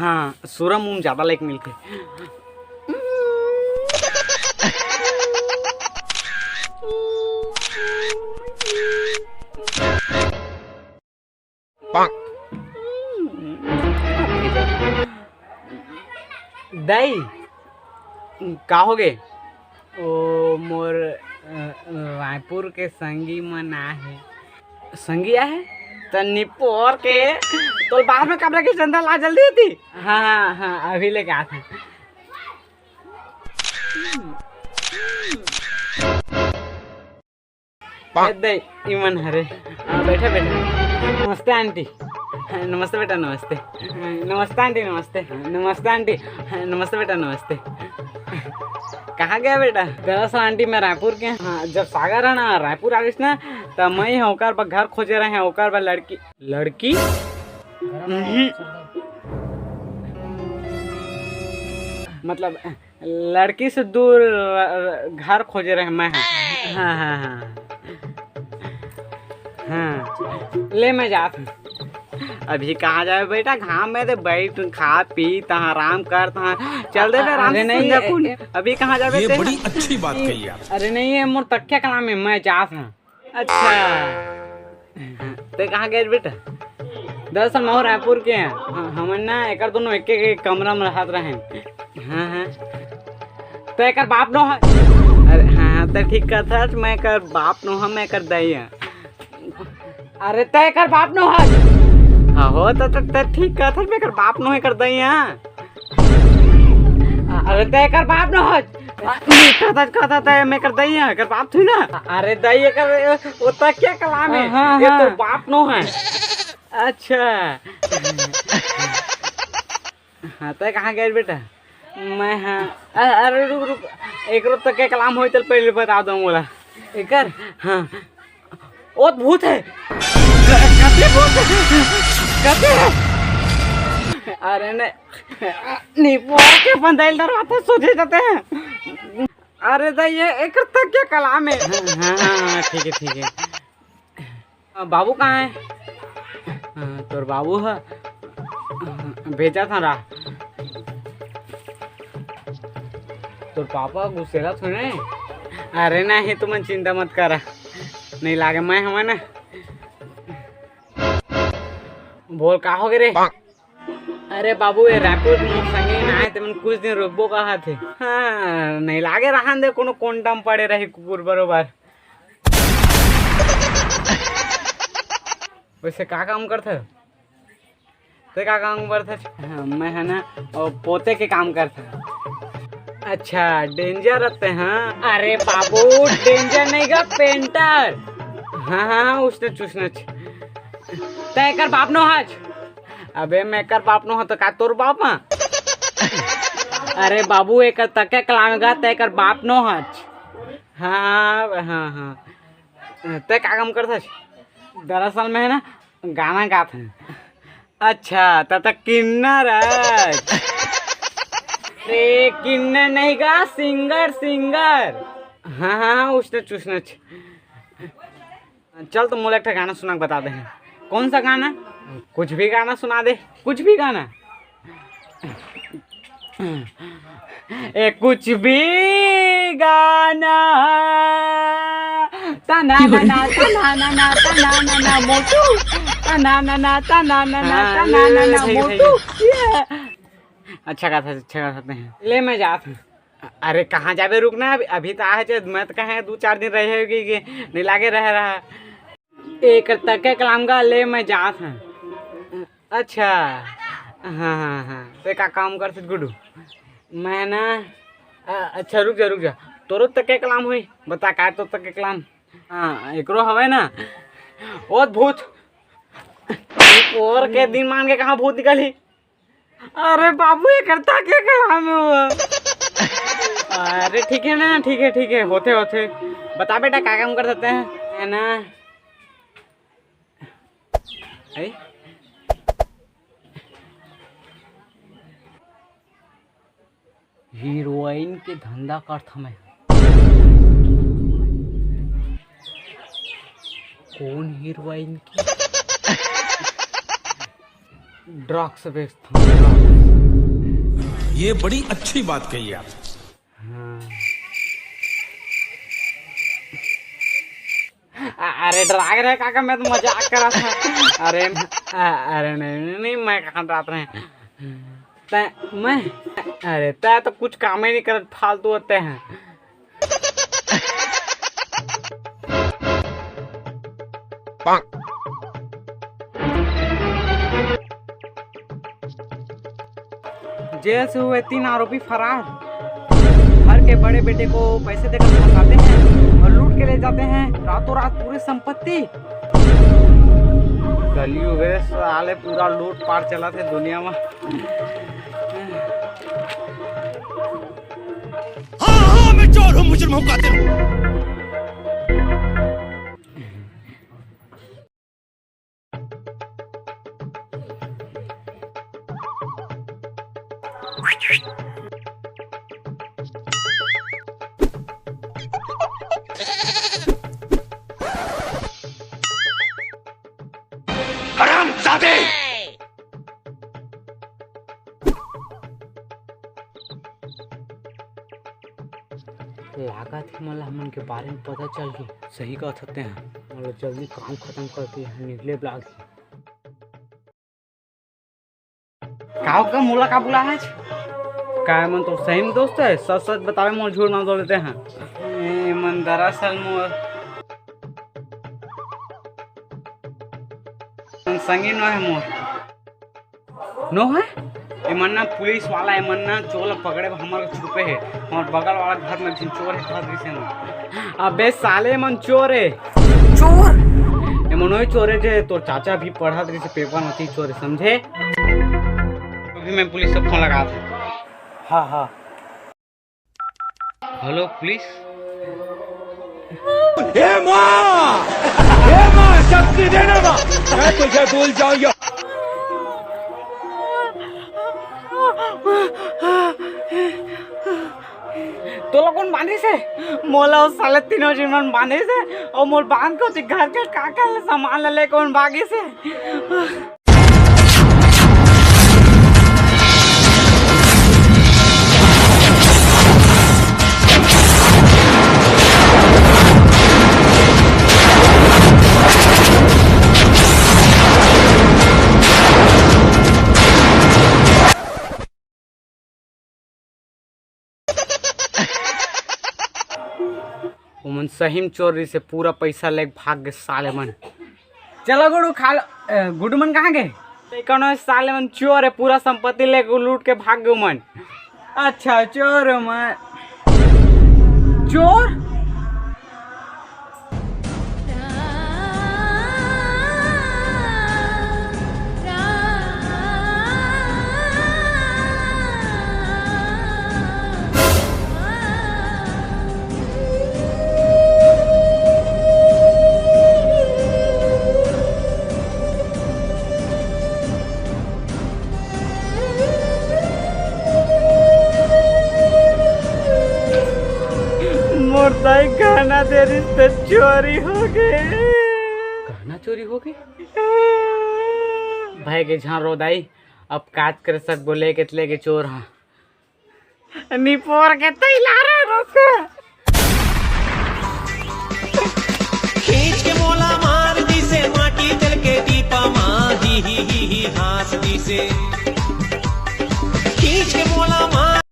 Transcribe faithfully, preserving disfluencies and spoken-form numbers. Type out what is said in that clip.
हाँ, सुरम उम ज्यादा लाइक मिलथे। दाई, का होगे? ओ मोर, अ, अ, रायपुर के संगी मन आहे। संगी आहे? त निपोर के तोल बाहर में कमरा के चंदा ला जल्दी होती। हाँ, हाँ, हाँ, अभी लेके आत हँव। ए दे, इमन हरे। हाँ, बैठा, बैठा। नमस्ते आंटी। हाँ, नमस्ते बेटा, नमस्ते। हाँ, नमस्ते आंटी, नमस्ते। हाँ, नमस्ते आंटी। हाँ, नमस्ते बेटा, नमस्ते। कहाँ गया बेटा? दरअसल आंटी, मैं रायपुर के। हाँ, जब सागर है ना, रायपुर आ गइस ना, त मैं ही ओकर बर घर खोजे रहे हैं, ओकर बर लड़की। लड़की? हम्म। मतलब, लड़की से दूर, अ, घर खोजे रहे मैं ह। हाँ, हाँ, हाँ। हाँ, ले मैं जात हँव। अभी कहाँ जाबे बेटा, घाम में ते बैठ, खा पी, तहाँ आराम कर, तहाँ चल दे बे, आराम अरे से नहीं, सुन जा ए, कुन। ए, अभी कहाँ जाबे ये ते? बड़ी अच्छी बात कही आप। अरे नहीं, ये मोर तकिया कलाम हे, मैं जात हँव। अच्छा, ते कहाँ गए बेटा? दरअसल मैं रायपुर के हैं। हाँ, हमन ना एकर दोनों एक, एक कमरा में रहत रहे। हाँ, हाँ। ते एकर बाप नो है? अरे हाँ, हाँ, ते ठीक कहत हस, मैं एकर बाप नो हँव, मैं एकर दाई हँव। अरे ते एकर बाप नो हस? हाँ हो, त, त, त ठीक कहत हस, मैं एकर बाप नो हँव, एकर दाई हँव। अरे ते एकर बाप नो हस? कहत हस, कहत हस, मैं एकर दाई हँव, एकर बाप थोड़ी ना। अरे दाई, एकर, ओ तकिया कलाम हे, हाँ, हाँ, ये तोर हाँ। बाप नो हे। अच्छा। हाँ, ते कहाँ गए बेटा? मैं, हाँ, अ-, अरे रुक, रुक, एकरो तकिया कलाम होई त पहले बता दो मोला। एकर? हाँ। ओ भूत हे। क-, कते भूत हे? कते हे? अरे ने, निपोर के बंदाइल डरवाथे, सोचे जाते हैं। अरे दाई, ये एकर तकिया कलाम हे। हाँ, हाँ, हाँ, ठीक हे, ठीक हे। अ, बाबू कहाँ हे? हाँ, तोर बाबू ह? हाँ, भेजत हँव रा। तोर पापा गुस्सेला थोड़े? अरे नहीं, तुमन चिंता मत करा, नहीं लागे, मैं हँव ना। बोल, का होगे रे? अरे बाबू, ये रायपुर के मोर संगी ना आए, ते मन कुछ दिन रुकबो कहत हे। हाँ, नहीं लागे, रहन दे, कोनो कोंटा म पड़े रही कुकुर बरोबर। वैसे का काम करथे? ते का काम करथे? हाँ, मैं ह ना, ओ, पोते के काम करथे। अच्छा, डेंजर रहते हैं। अरे बाबू, डेंजर नहीं गा, पेंटर। हाँ, हाँ, हाँ, उसनच, उसनच। ते एकर बाप नो हच? अबे, मैं एकर बाप नो हँव त का तोर बाप हँव? अरे बाबू, एकर तकिया कलाम गा, ते एकर बाप नो हच। हाँ, हाँ, हाँ। ते का काम करथस? दरअसल मैं ह ना, गाना गात हँव। अच्छा, त, त किन्नर हच। रे, किन्नर नहीं गा, सिंगर, सिंगर। हाँ, हाँ, हाँ, उसनच, उसनच। चल तो मोला एक ठा गाना सुना के बता दे। कौन सा गाना? कुछ भी गाना सुना दे, कुछ भी गाना। ए, कुछ भी गाना। तना ना ना, तना ना ना, तना ना ना, मोटू। तना ना ना, तना ना ना, हाँ, तना ना ना, ठीक है, ठीक है, मोटू। ठीक है। ये। अच्छा गाथस, अच्छा गाथस। ले मैं जात हँव। अरे कहाँ जाबे, रुक ना, अभी, अभी तो आहे, मैं तो कहे दू चार दिन रहे होगी कि नहीं लागे रह रहा। एकर तकिया कलाम गा, ले मैं जात हँव। अच्छा, हाँ, हाँ, हाँ, ते का काम करथस गुड्डू? मैं ना, अ-, अच्छा रुक जा, रुक जा, तोरो तकिया कलाम होही, बता का तोर तकिया कलाम? हाँ, एकरो हवय ना, ओ भूत, और के दिन मान के कहाँ भूत निकलही? अरे बाबू, ये करता क्या कलाम हे वो? अरे ठीक है ना, ठीक है, ठीक है, होथे, होथे। बता बेटा, का काम करथस ते? है ना? ऐ? हीरोइन के धंधा करथँव मैं। कौन हीरोइन के? ड्रग्स बेचथँव, ड्रग्स। ये बड़ी अच्छी बात कही आप। अरे डरा गे रे काका, मैं तो मजाक करत हँव। अरे, अरे नहीं, नहीं, नहीं, मैं कहाँ डरात रहें। तैं, मैं, अरे तैं तो कुछ काम ही नहीं करत, फालतू होते हैं। जेल से हुए तीन आरोपी फरार। घर के बड़े बेटे को पैसे देकर फंसाते हैं और लूट के ले जाते हैं रातों रात पूरी संपत्ति। कलयुग है साले, पूरा लूट पाट चलत हे दुनिया में। हाँ, हाँ, मैं चोर हूँ, मुजरिम हूँ, कातिल हूँ। हरामजादे! लागत हे, मोला हमन के बारे में पता चल गे। सही कहत हते हैं, मोला जल्दी काम खतम करके यहाँ निकले लागही। का होगा, मोला का बुला है? का मन तो सही में दोस्त है, सच सच बतावे, मोर झूठ ना बोलते हैं। ए मन दरअसल मोर संगी नो है मोर। नो है? एमन ना पुलिस वाला, एमन ना चोर ला पकड़े बर हमर छुपे हे। हमर बगल वाला घर में एक झन चोर हे, कहत रहिस हे। अबे साले, एमन चोर हे। चोर? एमन वही चोर हे जे तोर चाचा भी पढ़त रहिस हे पेपर में, वही चोर हे, समझे? अभी मैं पुलिस से फोन लगात हँव। हाँ, हाँ। Hello police. हे माँ, हे माँ, शक्ति देना माँ, मैं तुझे भूल जाऊँ या। तोला कोन बांधिस हे? मोला ओ साले तीनों झन मन बांधिस हे, अउ मोर बांध के ओती घर के का का सामान ला लेके ओमन भागिस हे। ओमन सही में चोर रहिस हे, पूरा पैसा लेके भाग गे साले मन। चलो गुडू, खा लो। ए, गुडू मन कहाँ गे? कोनो साले मन चोर हे, पूरा संपत्ति लेके लूट के भाग गे ओमन। अच्छा, चोर मन। चोर? मोर दाई गहना दे रिहिस ते चोरी हो गे। गहना चोरी हो गे? भय के झन रो दाई, अब काज कर सकबो, लेके त लेके चोर हा। निपोर के तैला रे रोको।